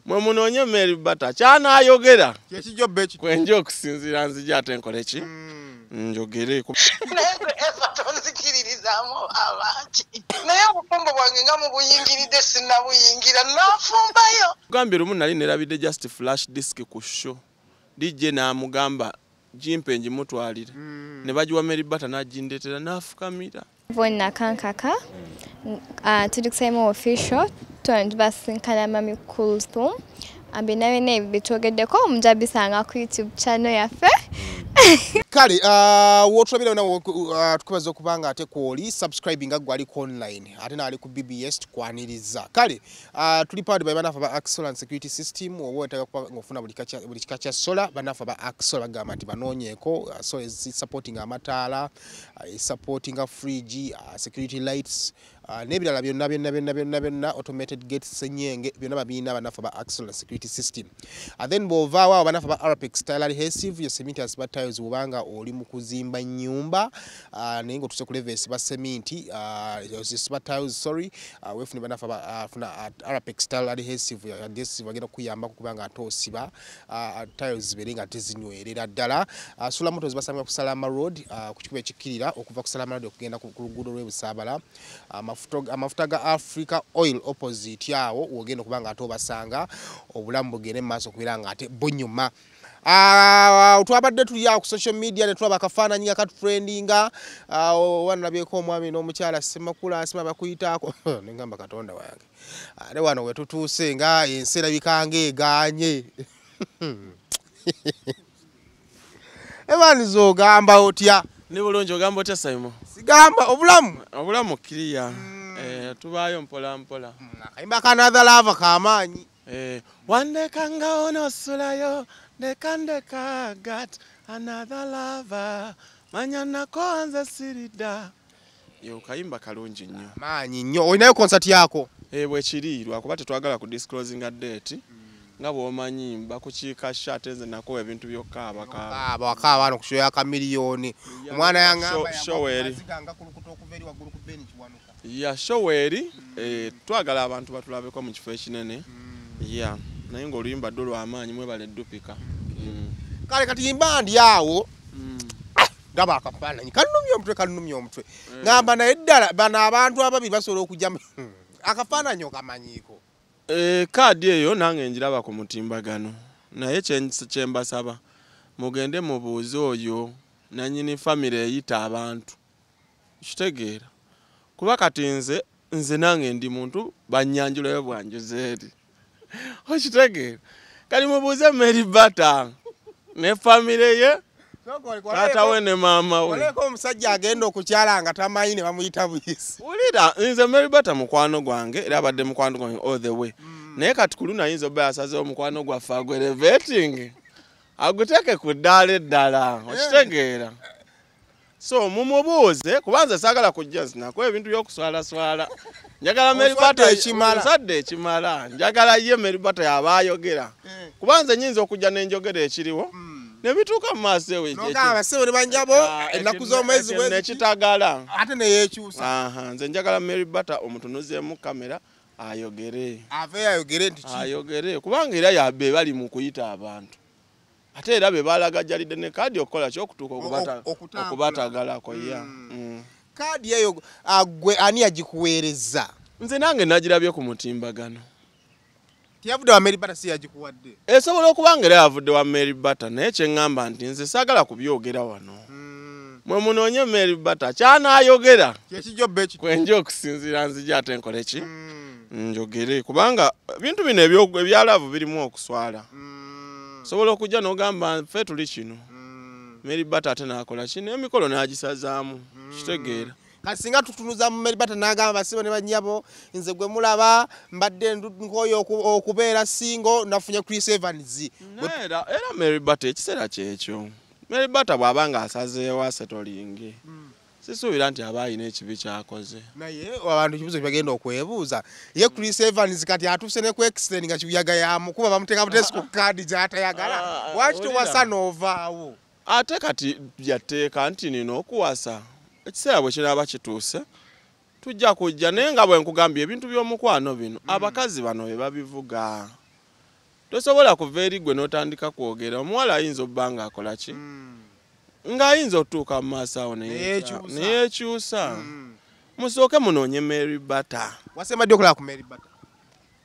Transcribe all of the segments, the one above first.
Mwe munoonye Mary Bata kyanaayogera kyekijjo beki kwenja okusinziira nzija ate nkole ki njogere. Naye gwe Eva tonzikiririzaamu abangi, naye obufumbo bwange nga mubuyingiridde sinnabuyingira nafumbayo. Gambye lumu nali nerabidde just flash disk ku show, DJ n'amugamba gimpe ngimutwalire, ne bagiwa Mary Bata n'agindeetera n'afukamira. Vonna Kankaka, tuli kusaimu official tubasinkana Mami Kulthum byonna byonna ebyo byetwogeddeko mujja bisanga ku YouTube channel yaffe. Kale wotulabira wonna tukubaza okuba nga ate kwoli subscribing nga gwali ku online ate naali ku BBS tukwaniriza. Kale tuli powered by banafa ba Axol and Security System. Oba wetaaga kuba ng'ofuna buli kika kya solar, banafa ba Axol bagamba nti banoonyeeko so supporting amataala, supporting fridge, security lights, n'ebirala byonna byonna byonna byonna byonna, automated gates, senyenge byonna babirina banafa ba Axol and Security System. And then bw'ovaawo awo banafa ba Arapex Tile Adhesive, yo cement asiba tiles bw'obanga oli mu kuzimba nnyumba, naye ng'otuuse ku level esiba seminti, esiba tiles, sorry, weefune banafa ba funa Arapex Tile Adhesive, adhesive agenda kukuyambako kubanga ate osiba tiles zibeere nga tezinywerera ddala. Sula Motors basangibwa ku Salama Road, ku kikubo ekikkirira okuva ku Salama Road okugenda ku luguudo lw'e Busaabala, amafuta ga Africa Oil opposite awo wogenda okuba nga ate obasanga, obulamu bugende mu maaso okubeera nga ate bunyuma. Twabadde tuli awo ku social media ne tulaba akafaananyi akatutrendinga, wanalabyeko omwami n'omukyala Ssemakula asima bakuyitaako ne ngamba Katonda wange, ate wano we tutuuse nga ensi erabika ng'egaanye. Evans ogamba otya? Ndi bulungi, ogamba otya Simon? Sigamba obulamu. Obulamu kiriya. Tubaayo mpola mpola. Akayimba ka Another Lover k'amaanyi. Wandeka nga onosulayo, ndeka ndeka got another lover, manya nako nze sirida. Yo kayimba kalungi nnyo. Amaanyi nnyo. Olinayo concert yako? Bwe kiri lwakuba tetwagala ku disclosinga date, nga bw'omanyi bakukiika sha ate nze nakowa ebintu by'okukaabakaaba. Aba wakaaba wano ku show ya Chameleone. Omwana yaŋŋamba Show eri. yagwa nga kulukuta okuva eri waggulu ku Ben Kiwanuka. Ya show eri, twagala abantu batulabeko mu kifo ekinene, ya naye ng'oluyimba ddo lw'amaanyi, mwebale eddupika. Kale kati yimba ndi awo ndaba akafaananyi kannumya omutwe, kannumya omutwe, ŋŋamba naye ddala bano abantu ababiri basobola okujja akafaananyi okamanyiiko? Kaadi eyo nange njiraba ku mutimbagano, naye kye mbasaba mugende mubuuze oyo nannyini famire eyita abantu, kitegeera, kuba kati nze nange ndi muntu bannyanjulayo bwanjuza eri, okitegeera? Kati mubuuze Mary Bata ne famire ye, taata we ne maama we. Oleko omusajja agenda okukyala nga tamanyi ne bamuyita buyisi. Wulira, nze Mary Bata mukwano gwange era abadde mukwano gwange all the way, naye kati ku luno ayinza obba yasazeewo mukwano gwaffe agwelevating aguteeke ku ddaala eddala, okitegeera? So mumubuuze kuba nze saagala kujja nsinako ebintu by'okuswalaswala. Njagala Mary Oswadde Bata ekimala. Nsadde ekimala. Njagala ye Mary Bata yaba ayogera, kuba nze nyinza okujja n'enjogera ekiriwo ne bituuka mu maaso ewo Nogamba basebo ne banjabo ennaku z'omwezi bwe ziti, nekitagala. Ate neyeekyusa. Aha, nze njagala Mary Bata omutunuzeemu kamera ayogere. Aveeyo ayogere nti ki? Ayogere, kubanga era yabe bali mu kuyita abantu, ate era be balagajjalidde ne kaadi okukola kyokutuuka Okutambula. okubatagalako ya. Kaadi eyo gwe ani yagikuweereza? Nze nange nagirabye ku mutimbagano. Teyavudde wa Mary Bata, si yagikuwadde? Esobola okuba nga era yavudde wa Mary Bata, naye kyeŋŋamba nti nze saagala kubyogera wano. Mwe munoonye Mary Bata kyanaayogera kyekijjo beki kwenja okusinziira nzija ate nkole ki njogere, kubanga ebintu bino ebya love birimu okuswala. Osobola okujja n'ogamba ffe tuli kino, Mary Bata ate n'akola kino, emikolo n'agisazaamu, kitegeera? Kati singa tutunuza mu Mary Bata n'agamba basibo ne bannyabo, nze gwe mulaba mbadde nkooye okubeera single, nafunye Chris Evans. Naye era Mary Bata ekiseera kyekyo, Mary Bata bw'aba ng'asazeewo asetolinge, sisuubira nti aba alina ekibi kyakoze. Naye abantu ekibuzo kyebagenda okwebuuza, ye Chris Evans kati atuuse ne ku extent nga kibuyaga yamukuba, bamuteeka butesi ku kaadi gy'atayagala. Lwaki towasa n'ovaawo? Ate kati byatteeka nti nina okuwasa, ekiseera bwe kiraaba kituuse tujja kujja, naye nga bwe nkugambye, ebintu by'omukwano bino abakazi bano be babivuga. Tosobola kuva eri gwe n'otandika kwogera. Omuwala ayinza obba ng'akola ki? Ng'ayinza otuuka mu maaso awo neyekyusa. Musooke munoonye Mary Bata. Wasemba ddi okulaba ku Mary Bata?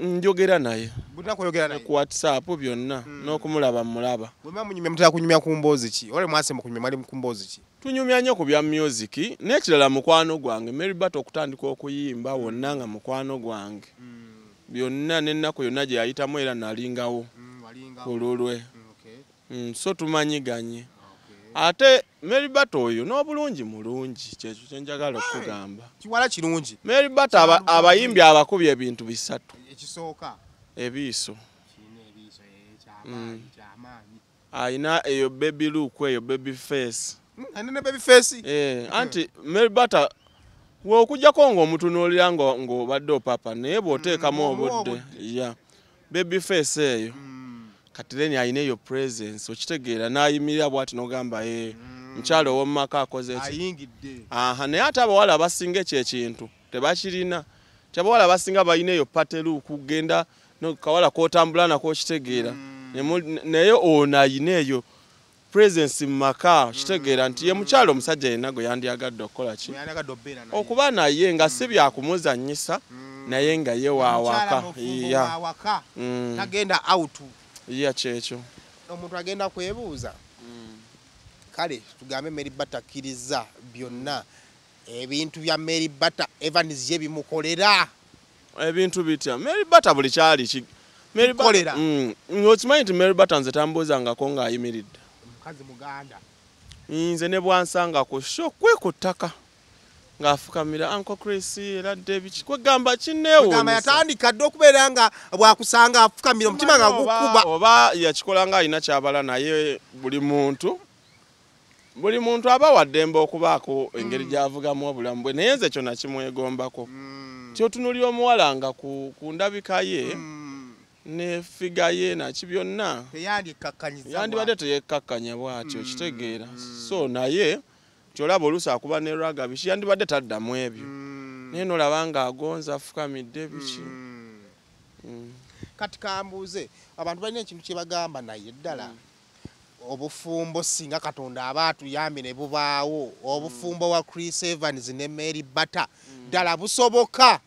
Njogera naye. Bulina kweyogera naye? Ku WhatsApp byonna n'okumulaba mulaba. Bwe muba munyumya mutera kunyumya ku mboozi ki? Olwo mwasemba kunyumya mwali ku mboozi ki? Tunyumya nnyo ku bya music n'ekirala mukwano gwange Mary Bata okutandika okuyimba wonna nga mukwano gwange. Byonna n'ennaku yonna gye yayitamu era nalingawo ku lulwe. So tumanyiganye. Ate Mary Bata oyo n'obulungi mulungi, kyekyo kye njagala okugamba. Kiwala kirungi. Mary Bata abayimbi abakubye ebintu bisatu. Ekisooka ebiiso. Kirina ebiiso ekyamaanyi kyamaanyi. Ayina eyo baby look, eyo baby face. Alina ne baby face. Anti Mary Bata w'okujjako ng'omutunuulira ng'obadde opapa naye bw'oteekamu obudde. Yeah. Baby face eyo. Kati then ayina eyo presence okitegeera n'ayimirira bw'ati n'ogamba mukyala ow'omu maka akoze ki? Ayingidde. Aha, naye ate abawala abasinga ekyo ekintu tebakirina. Ti abawala abasinga balina eyo party look kugenda kawala k'otambula nako okitegeera. Naye ono ayina eyo presence mu maka okitegeera nti ye mukyala omusajja yenna gwe yandyagadde okukola ki? Okuba naye nga si byakumuzannyisa naye nga ye waawaka. Waawaka. Tagenda out. Ya kyekyo. Omuntu agenda kwebuuza. Kale tugambe Mary Bata akkiriza byonna ebintu bya Mary Bata Evans ye bimukolera. Ebintu bitya? Mary Bata buli kyali ki Mary Bata. Okimanyi nti Mary Bata nze tambuuzangako ng'ayimiridde. Mukazi muganda. Nze ne bwansanga ku show kwe ku ttaka ng'afukamira Uncle Chris era David kwegamba kinneewuunyisa. Kwegamba yatandika dda okubeera nga bw'akusanga afukamira omutima nga gukuba. Oba yakikola ng'alina ky'abala naye buli muntu aba wa ddembe okubaako engeri gy'avugamu obulamu bwe naye nze kyonna kimwegombako. Kyotunuulira omuwala nga ku ndabika ye ne figa ye naki byonna yandibadde teyekkakkanya bw'atyo okitegeera. So naye kyolaba oluusi akuba ne raga biki yandibadde taddamu ebyo naye n'olaba ng'agonza afukamidde biki. Kati kambuuze abantu balina ekintu kye bagamba naye ddala obufumbo singa Katonda aba atuyambye ne bubaawo obufumbo wa Chris Evans ne Mary Bata ddala busoboka?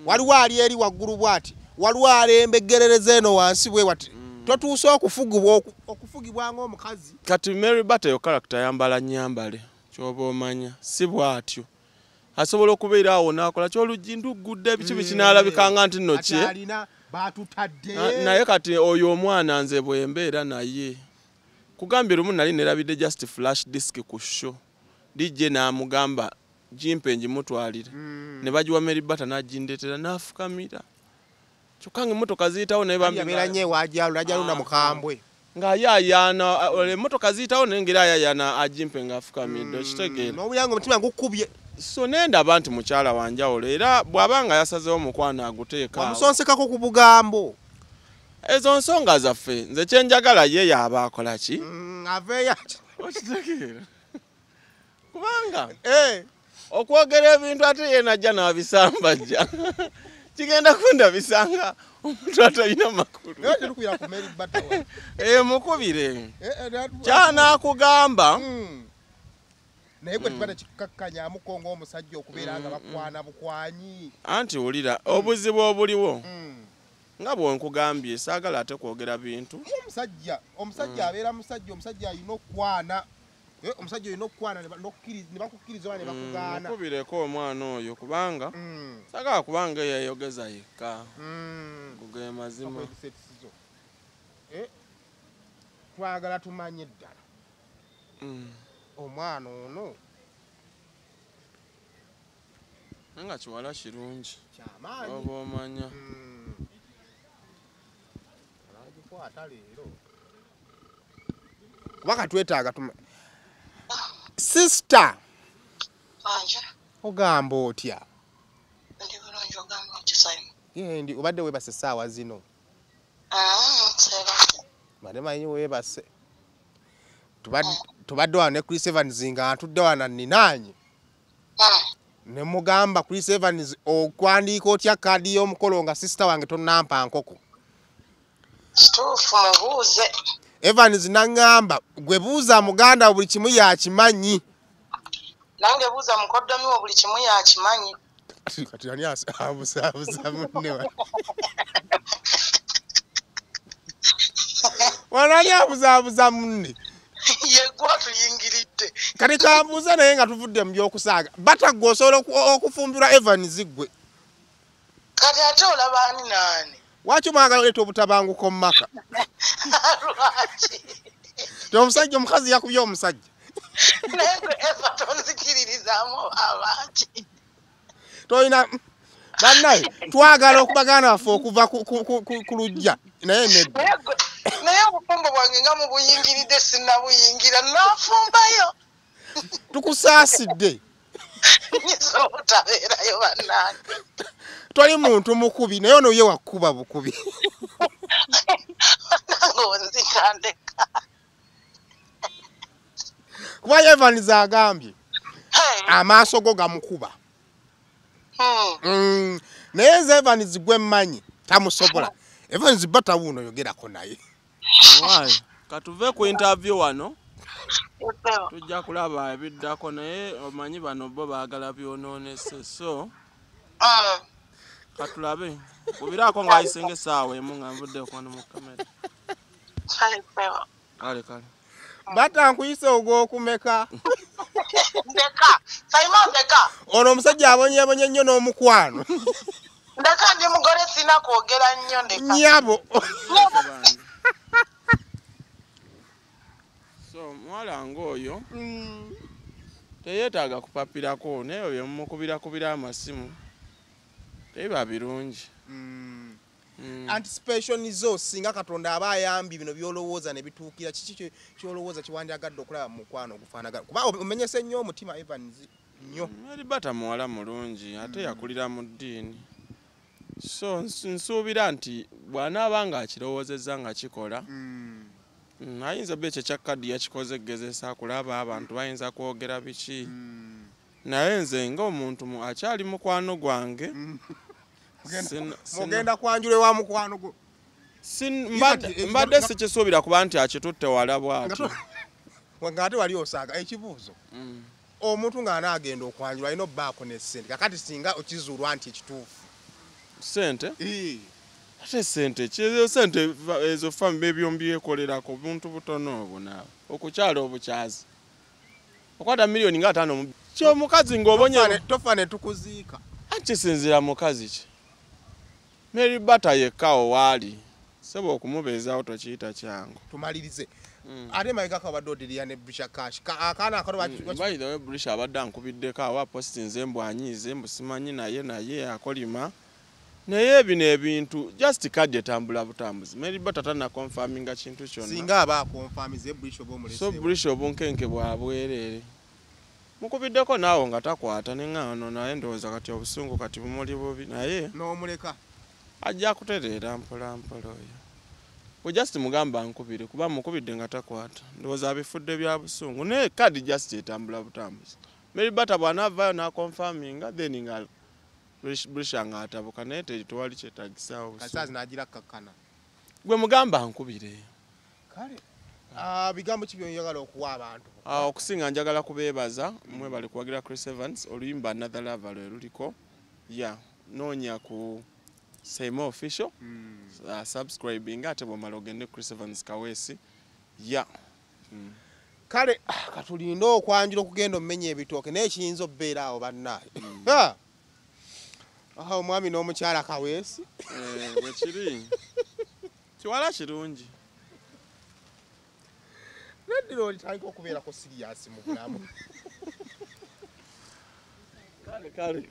Waliwo ali eri waggulu bw'ati, waliwo alembegerereza eno wansi bwe wati, totuuse okufugibwa ng'omukazi. Kati Mary Bata eyo character yambala nnyambale ky'oba omanya si bw'atyo. Asobola okubeera awo n'akola ky'oluggi nduggudde biki biki n'alabikanga nti nno ki naye kati oyo omwana nze bwe mbeera naye kugambye lumu nali nerabidde just flash disk ku show DJ n'amugamba gimpe ngimutwalire ne bagiwa Mary Bata n'agindeetera n'afukamira kyokka ng'emmotoka ziyitawo naye bambi nnyo ewajalo ajaluna mukambwe ng'ayaayaana emmotoka ziyitawo naye ngeri ayaayaana agimpe ng'afukamidde okitegeera n'obulya ng'omutima gukubye. So nendaba nti mukyala wanjawulo era bw'aba nga yasazeewo omukwano aguteeka wamusonsekako ku bugambo. Ezo nsonga zaffe nze kye njagala ye y'aba akola ki aveeyo okitegeera kubanga okwogera ebintu ate ye najja n'abisambajja kigenda kundabisanga omuntu atalina makulu. Mukubire kyanaakugamba naye gwe tibadde kikakkanyamuko ng'omusajja okubeera nga bakwana bukwanyi. Anti wulira obuzibu obuliwo nga bw'onkugambye saagala ate kwogera bintu. Omusajja abeera musajja, omusajja alina okukwana. Omusajja olina okukwana ne bakukkiriza oba ne bakugaana. Mukubireko omwana oyo kubanga saagala kubanga yeyogeza yekka. Ge mazima. Twagala tumanye ddala omwana ono nga kiwala kirungi oba omanya. Kuba katwetaaga Sister, ogamba otya? Ndi bulungi, ogamba otya Simon? Ye ndi obadde weebase essaawa zino. Mbadde manyi weebase. Tubadde wano ne Chris Evans nga atudde wano nninaanye. Ne mugamba Chris Evans okwandiika otya kaadi y'omukolo nga sister wange tonnampa nkoko. Kituufu mubuuze. Evans nangamba gwe buuza muganda buli kimu yakimanyi. Nange buuza mukoddomi wo buli kimu yakimanyi. Kati ani abuza munne wa? Wanani abuza munne? Yegwa tuyingiridde. Kati kambuuza naye nga tuvudde mu by'okusaaga. Bata gwe osobola okufumbirwa Evans gwe. Kati ate olaba ani naani? Lwaki mwagala oleeta obutabanguko mu maka? Lwaki? Omusajja omukazi yakubye omusajja. Naye gwe Eva tonzikiririzaamu abangi. Tolina bannaye twagala okubagana baffe okuva ku luggya naye nedda. Naye obufumbo bwange nga mubuyingiridde sinnabuyingira nafumbayo. Tukusaasidde. Nyinza obutabeerayo bannange. Toli muntu mukubi naye ono ye wakuba bukubi. Nange onzitandeka. Kuba Evans agambye amaaso go gamukuba. Naye nze Evans gwe mmanyi tamusobola. Evans bata wuno yogerako naye. Why? Katuve ku interview wano. Tujja kulaba ebiddako naye omanyi bano bo baagala byonoonese so katulabe. Kubirako ng'ayisenga essaawa emu nga nvuddeko wano mu kamera. Kale kale. Bata nkuyise ogw'okumeka. Ndeka. Saima ndeka. Ono omusajja abonyeebonye nnyo n'omukwano. Ndeka ndi mugole sina kwogera nnyo ndeka. Nnyabo. So muwala ng'oyo teyeetaaga kupapirako naye bye mumukubirakubira amasimu tebiba birungi. Anticipation zo singa Katonda aba ayambye bino by'olowooza ne bituukira kiki ky'olowooza kiwandyagadde okulaba mu mukwano ogufaanagana kuba omenyese nnyo omutima Evans nnyo. Mary Bata muwala mulungi ate yakulira mu ddiini so nsuubira nti bw'anaaba ng'akirowoozezza nga kikola ayinza be ekyo ekya kadi yakikoze egezesa kulaba abantu bayinza kwogera biki naye nze ng'omuntu akyali mukwano gwange mugenda kwanjula wa mukwano gwo. Mbadde sikisuubira kuba nti akitutte wala bw'atyo. Ng'ate wali osaaga ekibuuzo. Omuntu ng'anaagenda okwanjula alina obbaako ne ssente kakati singa okizuulwa nti ekituufu. Ssente? Ate ssente ki? Ssente ezo famire ebyombi buntu butono obwo naawe. Okukyala obukyazi. Okwata miliyoni nga 5 ky'omukazi ng'obonye. Tofa ne tukuziika. Akisinziira mukazi ki? Mary Bata yekka owaali. Ssebo okumubeezaawo tokiyita kyangu. Tumalirize. Ate mabegako abadde odirira ne Brisha Cash. Akaana akato By the way, Brisha abadde ankubiddeko awo posti nze mbu anyiize mbu simanyi naye akolima. Naye bino ebintu just kadi etambula butambuzi. Mary Bata tanna confirminga kintu kyonna. Singa aba akonfirmize Brisha oba omulese. So Brisha obunkenke bwa bwereere. Mukubiddeko naawo nga takwata ne ŋŋaano naye ndowooza kati obusungu kati bumuli bubi naye n'omuleka. Ajja kutereera mpola mpola oyo. Bwe just mugamba nkubire kuba mukubidde nga takwata. Ndowooza abifudde bya busungu naye kadi just etambula butambuzi. Mary Bata bw'anaavaayo n'akonfaminga then nga Brisha ng'atabuka naye tewali kyetaagisaawo busungu. Kasaazi n'agira kakkana. Gwe mugamba nkubire. Kale. Bigambo ki by'oyagala okuwa abantu? Okusinga njagala kubeebaza mwebale kuwagira Chris Evans oluyimba Another Lover lwe luliko. Yeah, noonya ku Saimo Official. Subscribing ate bw'omala ogende Chris Evans Kaweesi. Yeah. Kale katulinde okwanjula okugenda omumenya ebitooke naye kiyinza okubeera awo bannaaye. Omwami n'omukyala Kaweesi. Bwe kiri. Kiwala kirungi. Neddira olitandika okubeerako siriyasi mu bulamu. Kale kale.